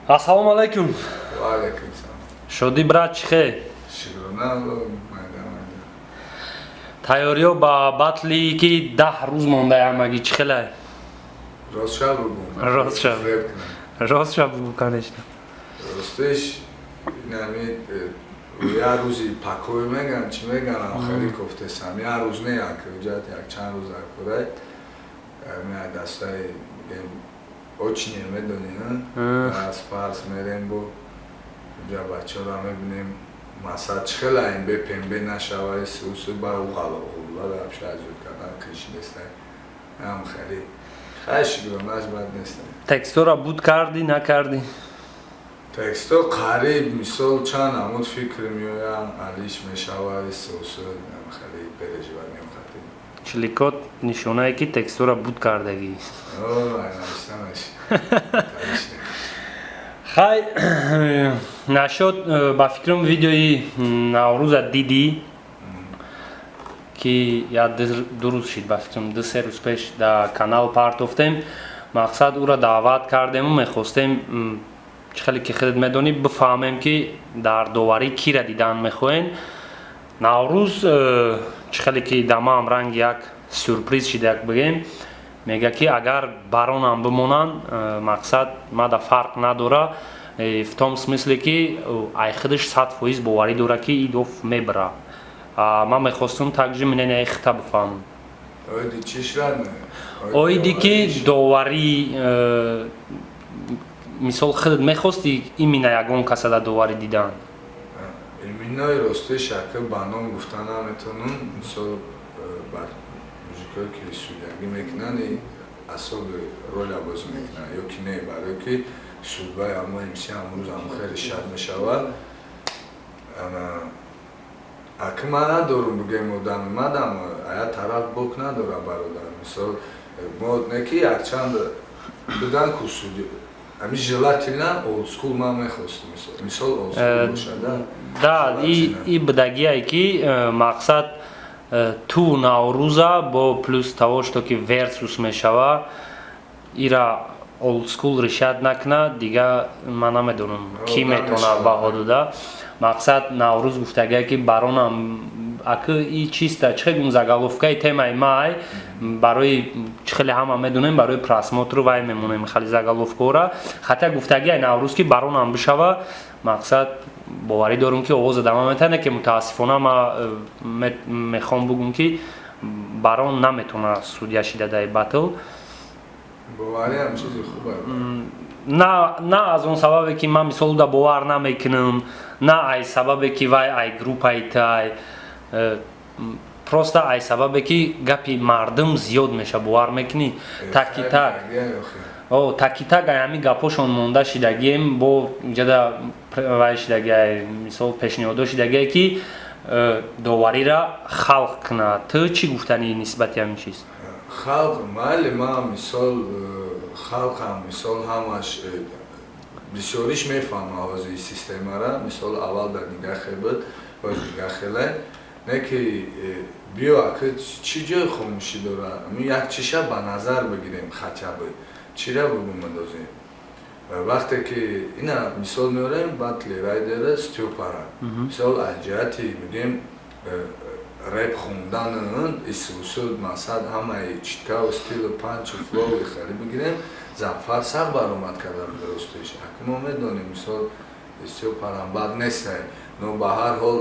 Ассалому алайкум. Ва алайкум салом. Шодӣ, брат, чӣ хел? Шукрона, майда майда. Тайёриё ба батли, ки 10 рӯз монда ҳамагӣ, чӣ хелай? Ростша бугум? Ростша. Фиреб кунам? Ростша бугу, конечно. Ростиш, инами як рӯзи покой меган, чӣ меган, хеле кофтесам. Як рӯз не, як ҳуҷҷат, як чанд рӯз акурай. Ами дастаи мегем очне, медонӣ, аз парс мерем, бо уҷа бачаҳоро мебинем. Масад чӣ хела МБ ПМБ нашава, сусу ба уғалоғула вообще азёд кардан кишидестай. Ам хеле хай, шукронаш, бад нестам. Текстора буд кардӣ, накардӣ? Тексто қариб, мисол, чанд намуд фикр меоянд, алиш мешава, сусу хеле переживать немхатӣ. Чиликот нишонае, ки текстора буд кардагӣ. Навистанаш. Хай, нашод, ба фикрам, видеои Наврӯза дидӣ, ки як 2 рӯз шид, ба фикрам, 2-3 рӯз пеш дар канал партофтем. Мақсад, ӯро даъват кардему мехостем, чӣ хеле ки худат медонӣ, бифаҳмем, ки дар доварӣ кира дидан мехоҳем. Наврӯз, чӣ хеле ки дамаам ранги як сюрприз шид, як бигем, мега, ки агар баронам бимонанд, мақсад, мада фарқ надора, в том смысле, ки ай худаш 100% боварӣ дора, ки идоф мебара. Ман мехостум также мнение хита бифаҳмам. Оиди чӣ шуд? Оиди ки доварӣ, мисол, худат мехости именно ягон каса дар доварӣ дидан? Иминои рости шакл ба ном гуфта наметавонам. Мисол, бар мужикое, ки судьягӣ мекунанд, асоби роля бозӣ мекунанд ё ки не, барое ки судьбаи ҳамо МС ҳамрӯз ҳамо хеле шарт мешавад. Аки ман надорум, бигем, одами мадам ая тараф бок надора, бародар. Мисол, мо не ки якчанд будан ку судья, ами желательно old school ман мехостум, мисол, old school бошада. Да, и будагие, ки мақсад, ту Наврӯза бо плюс того, что ки версус мешава, ира old school решать накунад, дига ман намедонам, кӣ метавонад баҳо дода. Мақсад, Наврӯз гуфтагие, ки баронам аки и чиста, чӣ хел заголовкаи темаи май, барои чӣ хеле ҳама медонем, барои просмотру вай мемонем хеле заголовкаора. Хотя гуфтагиай Наврӯз, ки баронам бишава, мақсад, боварӣ дорум, ки овоза дама метавона, ки мутаассифона ма мехоҳам бугум, ки барон наметавона судья шида дар батл. Бовариам чизи хуб. На аз он сабабе, ки ман, мисол, да бовар намекунам, на ай сабабе, ки вай ай группаи тай, просто ай сабабе, ки гапи мардум зиёд меша, бовар мекунӣ, таки так о таки так ай ҳами гапҳошон монда шидагием, бо ҷада вай шидагиай, мисол, пешниҳодо шидагие, ки доварира халқ кунад. Ту чӣ гуфтанӣ нисбати ҳамин чиз? Халқ майли, ман, мисол, халқам, мисол, ҳамаш бисёриш мефаҳма ҳозири системара. Мисол, аввал дар дига хел буд, ҳоз дига хеле. Не ки биё, аки чӣ ҷои хомӯшӣ дора? Як чиша ба назар бигирем, хотя бы чира бугум андозем. Вақте ки ина мисол меорем, батли райдера Стёпара, мисол, аз ҷиҳати, мегӯем, реп хондан, исусуд, масад, ҳамаи читкаву стилу панчу флоу хеле бигирем, Зафар сахт баромад карда буд. Ростиш, аки мо медонем, мисол, Стёпарам бад нестай, но ба ҳар ҳол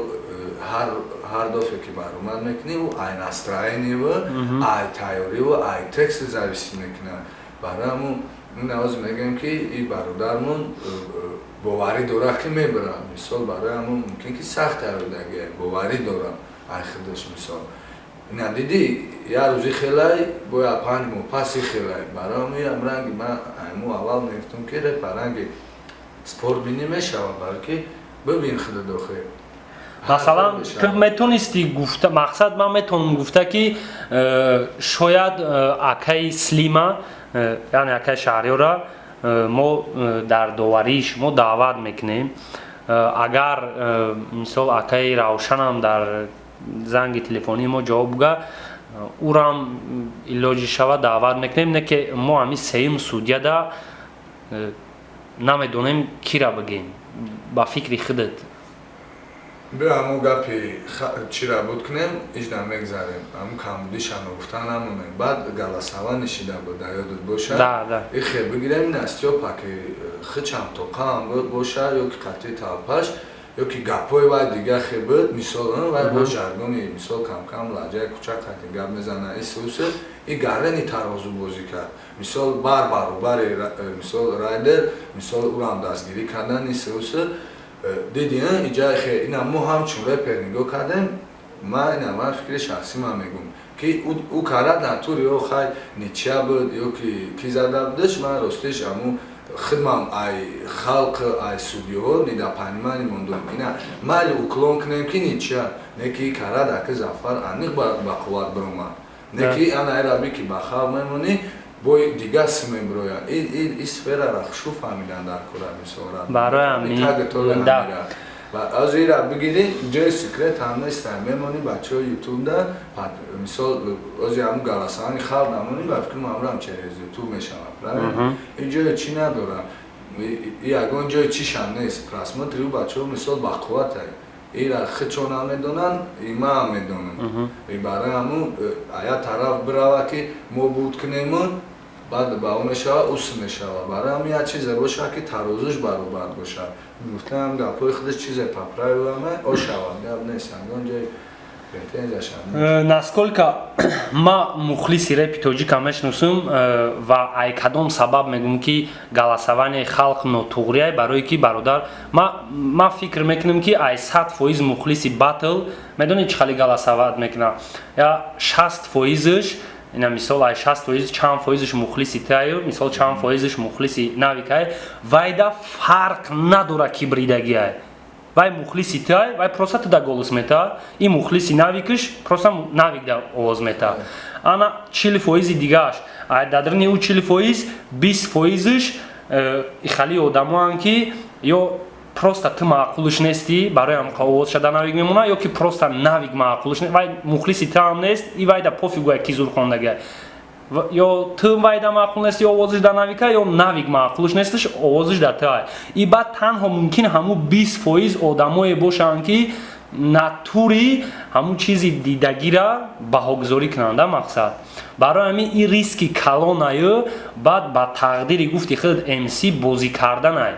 ҳар дафъе ки баромад мекунӣ, ӯ ай настроениеву, ай тайёриву, ай тексти зависит мекунад. Барои ҳамун ин навоз мегӯем, ки и бародармон боварӣ дорад, ки мебарад. Мисол, барои ҳамун мумкин ки сахт тайёрдагия, боварӣ дорам ай худаш. Мисол, ина дидӣ, як рӯзи хелай, бояд 5 моҳ паси хелай. Барои ҳамин ранги ман айму аввал мегуфтам, ки репа ранги спорт бинӣ мешавад, баро ки бибин худат охир. Масалан, ту метонисти гуфта, мақсад, ман метавонам гуфта, ки шояд акаи Слима, яъне акаи Шаҳриёра, мо дар доварии шумо даъват мекунем. Агар, мисол, акаи Равшанам дар занги телефонии мо ҷавоб буга, ӯрам илоҷи шава даъват мекунем. Не ки мо ҳамин сеюм судьяда. Намедонем, кира бигем, ба фикри худат. Биё, ҳамун гапи чира буд кунем, ижда мегзарем. Ҳамун камбудиша ногуфта намонем. Баъд голосование шида буд, дар ёдат боша. Ихе бигирем, Настёпа, ки хичам тоқаам боша ё ки қатъи талпаш, ё ки гапҳои вай дига хе буд. Мисол, вай бо жаргони, мисол, камкам лаҳҷаи кӯчак қатъи гап мезана, исусе и гарени тарозу бозӣ кард. Мисол, бар баробари мисол Райдер, мисол, ӯрам дастгирӣ кардан, исусе. Диди, иҷа хе ина мо ҳамчун репер нигоҳ кардем. Ма ина, ман фикри шахсӣ ман мегӯм, ки ӯ карад натури ё хай ничья буд, ё ки ки зада будаш. Ман ростиш аму хидмам ай халқ, ай судиҳо недопонимание мондум. Ина майли, уклон кунем, ки ничья, не ки карад аки Зафар аниқ ба қувват биромад, не ки ана эраби ки ба халқ мемонӣ, бо дига сим мебирояд. И сферара хушу фаҳмидан дар кора, мисол. Барои ҳамин. Аз ира бигирӣ, ҷои секрет ҳам нест, мемонӣ бачаҳои ютубда. Мисол, ози ҳамун голосование халқ намонӣ, ба фикри ман через ютуб мешавад. Ин ҷое чӣ надора, ягон ҷои чишам нест. Просмотри ӯ бачаҳо, мисол, бақувватай. Ира хичо намедонанд, имаам медонам. Барои ҳамун ая тараф бирава, ки мо буд кунему, баъд ба ӯ мешава, ус мешава. Барои ҳамин як чизе бошад, ки тарозуш баробар бошад. Гуфтам, гапҳои худаш чизе по правилам ошавад, гап нест, ягон ҷои претензияшам. Насколько ма мухлиси репи тоҷика мешиносум ва ай кадом сабаб мегӯм, ки голосование халқ нотуғрияй, барое ки, бародар, ма фикр мекунам, ки ай 100% мухлиси батл медонед чӣ хали голосовать мекунад? Я 60 фоизш, ина мисол, ай 60% чанд фоизш мухлиси таю, мисол, чанд фоизш мухлиси навикай. Вайда фарқ надора, ки бридагиай. Вай мухлиси тай, вай просто туда голос мета, и мухлиси навикш просто навик да овоз мета. Ана 40 фоизи дигааш, ай дадрини ӯ 40%, 20 фоизш хали одамоанд, ки ё просто ту маъқулш нестӣ, барои ҳам овоз шада навик мемона, ё ки просто навик маъқулш, вай мухлиси таам нест, и вайда пофигу ки зур хондага. Ё ту вайда маъқул нести, овозиш да навика, ё навик маъқулш нестиш, овозиш да тай. И баъд танҳо мумкин ҳамун 20% одамое бошанд, ки натури ҳамун чизи дидагира баҳогузорӣ кунанда. Мақсад, барои ҳамин ин риски калонаю. Баъд ба тақдири гуфти худ МС бозӣ карданай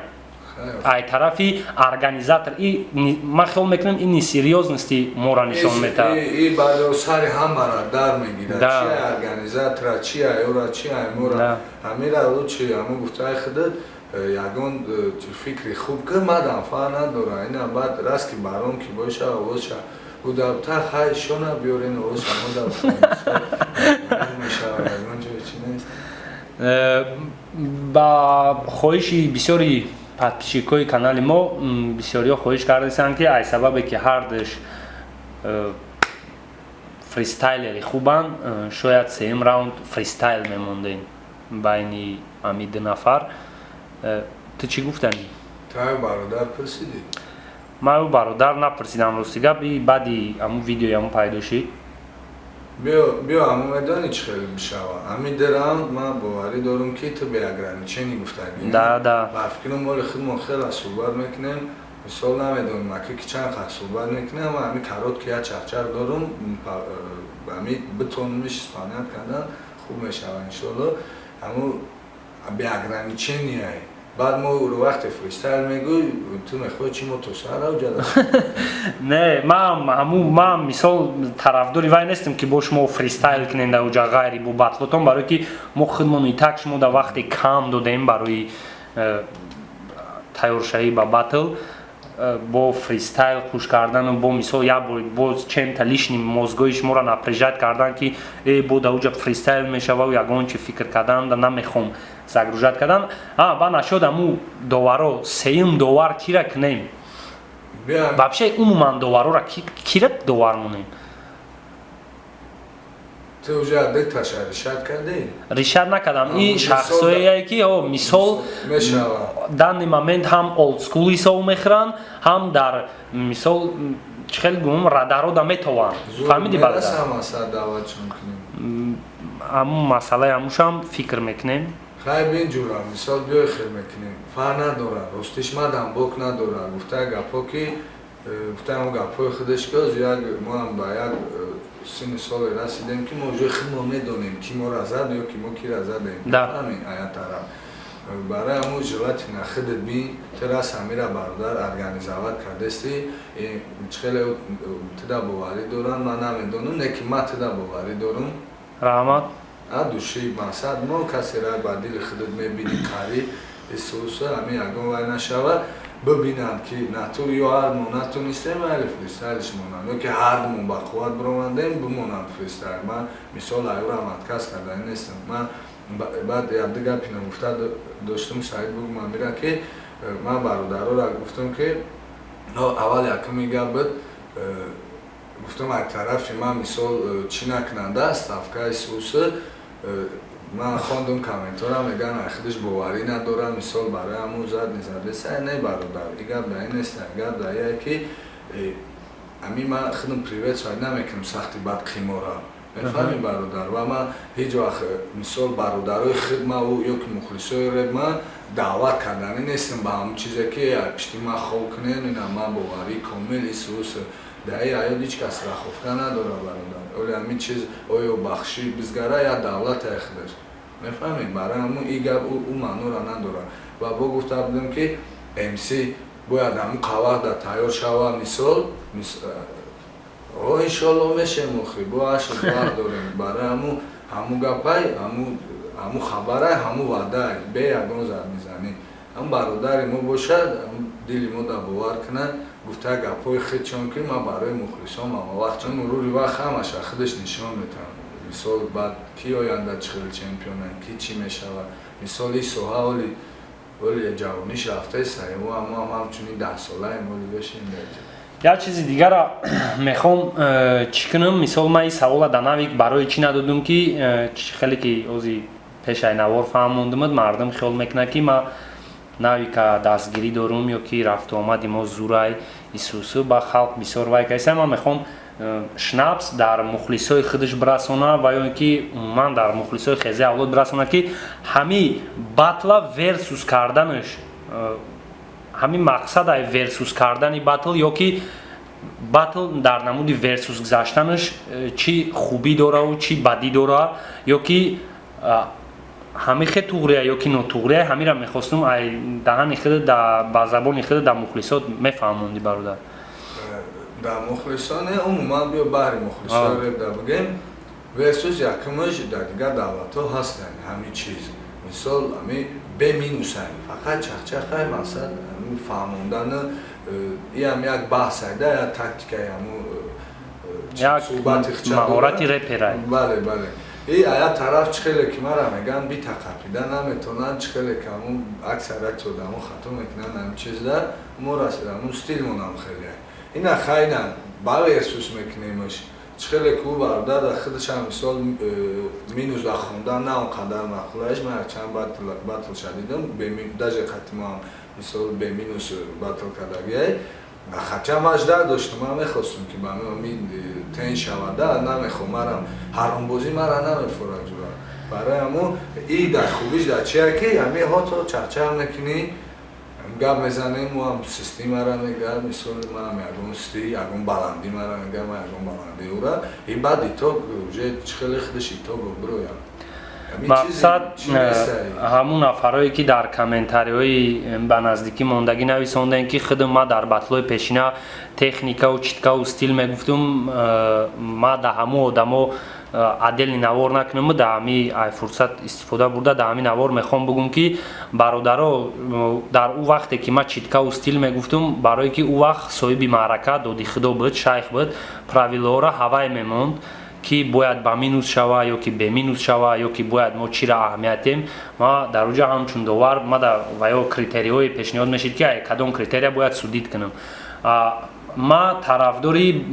ай тарафи организатор. И ман хиёл мекунам, ин несерьёзности моро нишон медиҳад. И баъд сари ҳамаро дар мегирад, чи организатора, чи айёра, чи аймора. Ҳамира лучше ҳамун гуфтаи худат ягон фикри хуб ки мадам фар надора. Ина баъд раст ки баром ки боша, овозша удабта хай шона биёрен, овозша мода мешава, ягон ҷое чи нест. Ба хоҳиши бисёри подписчикҳои канали мо, бисёриҳо хоҳиш кардастанд, ки ай сабабе ки ҳардуш фристайлери хубанд, шояд сеюм раунд фристайл мемондем байни ҳами ду нафар. Ту чӣ гуфтанӣ? Таю бародар пурсидӣ? Ман ӯ бародар напурсидам, рости гап. И баъди ҳамун видеои ҳамун пайдо шид. Биё, ҳамун медонӣ, чӣ хеле мешава? Ҳамин ду раунд ман боварӣ дорум, ки ту београничение гуфтагӣ. Да, да. Ба фикрам, моли худмон хеле суҳбат мекунем. Мисол, намедонам, аки ки чанд қад суҳбат мекунем, ама ҳами короткий як чарчар дорум, ҳами битонумиш исполнять кардан хуб мешава, иншолло. Ҳамун београничение. Баъд мо вақте фристайл мегӯй, ту мехоҳӣ чи мо то сара уҷада. Не, ман ҳамун, ман мисол тарафдори вай нестем, ки бо шумо фристайл кунем дар уҷа, ғайри бо батлотон, барое ки мо худмон и так шумо дар вақте кам додем барои тайёршавӣ ба батл. Бо фристайл хуш кардану бо мисол як бор боз чем-то лишний мозгои шуморо напряжать кардан, ки э бо дар уҷа фристайл мешавау, ягон чи фикр кардан да намехом, загружать кардан. А ба нашод аму доваро, сеюм довар кира кунем? Вообще, умуман, доварора кира довар монем? Ту уже диташа решать кардӣ? Решать накардам. И шахсое ки, о, мисол, данный момент ҳам old school ҳисоб мехӯранд, ҳам дар мисол, чӣ хел гум, радаро да метованд, фаҳмиди, бародар? Ҳамун масъалаи ҳамушам фикр мекунем. Хай, бин, ҷура, мисол, биёй, хел мекунем, фарқ надора, ростиш мадам бок надора. Гуфта гапҳо ки гуфтаам, гапҳои худаш ки як моам ба як синни соле расидем, ки мо ҷои худмо медонем, ки моро зад ё ки мо кира задем. Ҳамин ая тараф барои ҳамун желательно худат бин, ту рас ҳамира, бародар, организовать кардасти, хеле туда боварӣ дорам. Ман намедонам, не ки ман туда боварӣ дорам. Раҳмат. А души мақсад мо касера ба дили худат мебинӣ, қарӣ исуса ҳамин ягон вай нашава, бибинанд, ки натур ё ҳар мо натонистем, айли фристайлиш монанд, ё ки ҳардумон ба қувват биромадем, бимонанд фристайл. Ман, мисол, аюрам отказ кардани нестам. Ман баъд якду гапи нагуфта доштум, Саид, бугум амира, ки ман бародарора гуфтам, ки аввал якуми гап буд, гуфтам, аз тарафи ман, мисол, чӣ накунанда ставкаи суса. Ман хондум комментора, мегӯянд, ай худаш боварӣ надорам, мисол, барои ҳамун зад незадеса. Не, бародар, и гап дар ин нест, гап дар ие ки ами ман худам приветствовать намекунам сахти бад қимора, мефаҳми, бародар? Ва ман ҳеҷ вақт, мисол, бародарои хидмаву ё ки мухлисои реп ман даъват карданӣ нестам ба ҳамун чизе, ки пишти ман хоб кунен. Ина ман боварии комил исус дар ин ҳаёт ҳеҷ кас страховка надорад, бародар. Оли ҳамин чиз оё бахши бизгара я давлатае худаш, мефаҳмед? Барои ҳамун и гап ӯ маънора надорад. Ва бо гуфта будем, ки МС бояд ҳамун қаварда тайёр шава. Мисол, о, иншолло мешем, охи бо ашр вақт дорем. Барои ҳамун гапай, ҳамун хабарай, ҳамун ваъдай бе ягон зармизанӣ, ҳамун бародари мо бошад, дили мо да бовар кунад, гуфта гапҳои хед, чон ки ман барои мухлисон ҳама вақт, чун мурури вақт ҳамаша худаш нишон метавон. Мисол, баъд ки оянда чӣ хел чемпионам, ки чӣ мешавад. Мисол, ин соҳа оли ҷавониш рафтаест, мо ҳам ҳамчунин 10 солаем, оли бешем. Як чизи дигара мехоҳам чӣ кунам. Мисол, ман ин савола дар Навик барои чӣ надодум, ки хеле ки ози пешаи навор фаҳмондумад, мардум хиёл мекунад, ки ман Навика дастгирӣ дорум ё ки рафту омади мо зурай исусу ба халқ бисёр вай кайса. Ман мехоҳам Шнапс дар мухлисои худаш бирасона ва ё ки умуман дар мухлисои хези авлод бирасона, ки ҳами батла версус карданаш, ҳамин мақсад ай версус кардани батл ё ки батл дар намуди версус гузаштанаш чӣ хубӣ дораву чӣ бадӣ дора, ё ки ҳами хе туғрия ё ки нотуғрия. Ҳамира мехостум ай даҳани худ, ба забони худ дар мухлисот мефаҳмонди, бародар. Дар мухлисоне, умуман биё, баҳри мухлисои реп да бигем, версус якумаш дар дигар давлатҳо ҳастанд ҳамин чиз. Мисол, ҳами бе минусай, фақат чахчахай, мақсад фаҳмондану иам як баҳсайда, як тактикаи ҳаму маҳорати реперай. Бале, бале. И ая тараф чӣ хеле ки мара мегӯянд, битақапида наметонанд, чӣ хеле ки ҳамун аксарияти одамо хато мекунанд ҳамин чизда. Мо ҳамун стилмонам хеле ина хайна ба версус мекунемш. Чӣ хеле ки ӯ бародар дар худашам, мисол, минус дар хондан на он қадар маъқулаш. Ман якчанд батлша дидам, даже қати моам, мисол, бе минус батл кардагиай. Хотя ман ждать доштам, ман мехостум, ки ба ми тен шавада. Намехом марам ҳаромбозӣ, мара намефорад, ҷура. Барои ҳамун и дар хубиш дар чия, ки ҳами ҳото чахчах мекунӣ, гап мезанем, мо ҳам систи мара мега, мисол, манам ягон сти, ягон баландӣ мара мега, ман ягон баландӣ ура, и баъд итог уже чӣ хеле худаш итог бироям. Мақсад, ҳамун нафарое, ки дар комментариҳои ба наздикӣ мондагӣ нависондем, ки худам ма дар батлҳои пешина техникаву читкаву стил мегуфтум, ма да ҳамун одамо отдельный навор накунам. Да ҳами ай фурсат истифода бурда, да ҳами навор мехоҳам бигӯм, ки бародаро, дар ӯ вақте ки ма читкаву стил мегуфтум, барое ки ӯ вақт соҳиби маърака доди худо буд, шайх буд, правилаҳоро ҳавай мемонд, ки бояд ба минус шава ё ки беминус шава, ё ки бояд мо чиро аҳамиятем. Ма дар уҷа ҳамчун довар ма да ва ё критерийҳое пешниҳод мешид, ки кадом критерия бояд судить кунам. Ма тарафдори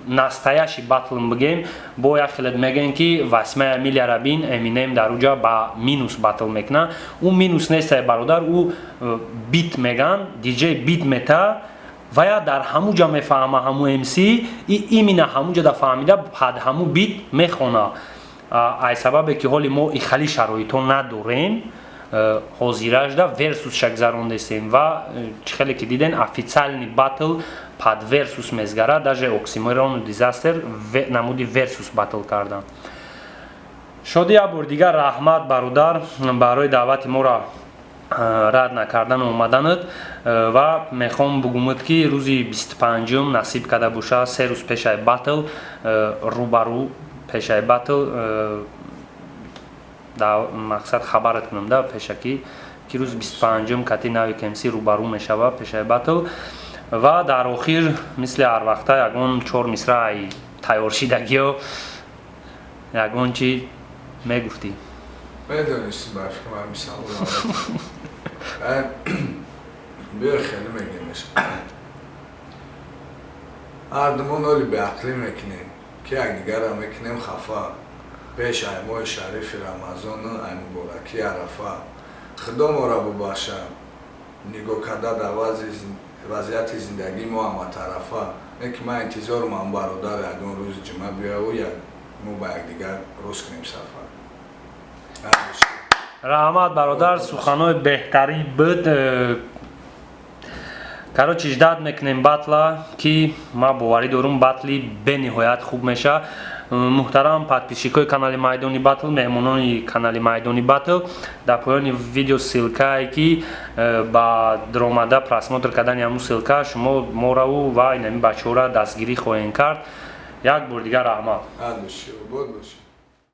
настоящий батлм бигем. Бо як хелет мегӯем, ки «Восьмая миляра» бин, Эминем дар уҷа ба минус батл мекуна. Ӯ минус нестай, бародар, ӯ бит меган, диҷей бит мета ва я дар ҳамун ҷа мефаҳма, ҳамун МС и именно ҳамун ҷа да фаҳмида, ҳад ҳамун бит мехона. Ай сабабе ки ҳоли мо ихали шароитҳо надорем. Ҳозиражда версус шагзарондестем ва чӣ хеле ки диден, официальный батл под версус мезгара. Даже Оксимирону Дизастер намуди версус батл кардан. Шодӣ, як бор дигар раҳмат, бародар, барои даъвати моро рад накардану омаданат. Ва мехоҳам бугумад, ки рӯзи 25-ум, насиб карда боша, 3 рӯз пешаи батл, рӯбарӯ пешаи батл мақсад хабарат кунам да пешакӣ, ки рӯзи 25-ум кати Нави КМС рӯбарӯ мешава пешаи батл. Ва дар охир, мисли ҳар вақта, ягон чор мисраи тайёршидагиё, ягон чи мегуфтӣ? Медонисти, ба фикр ман савол биё, хеле мегемеш. Ҳардумон оли беақлӣ мекунем, ки якдигарро мекунем хафа. Пеш ай моҳи шарифи Рамазону ай муборакии Арафа, Худо моро бубахша, нигоҳ карда дар вазъияти зиндагии мо ҳаматарафа. Не ки ман интизорам, ам бародар ягон рӯзи ҷумъа биёву як мо ба якдигар рост кунем сафар. Раҳмат, бародар, суханҳои беҳтарин буд. Короче, ждать мекунем батла, ки ман боварӣ дорум, батли бениҳоят хуб меша. Муҳтарам подписчикои канали Майдони Батл, меҳмонони канали Майдони Батл, дар поёни видео ссылкае, ки ба дромада просмотр кардани ҳамун ссылка шумо мораву ва инами бачаҳоро дастгирӣ хоҳем кард. Як бор дигар раҳмат. Бод бошед.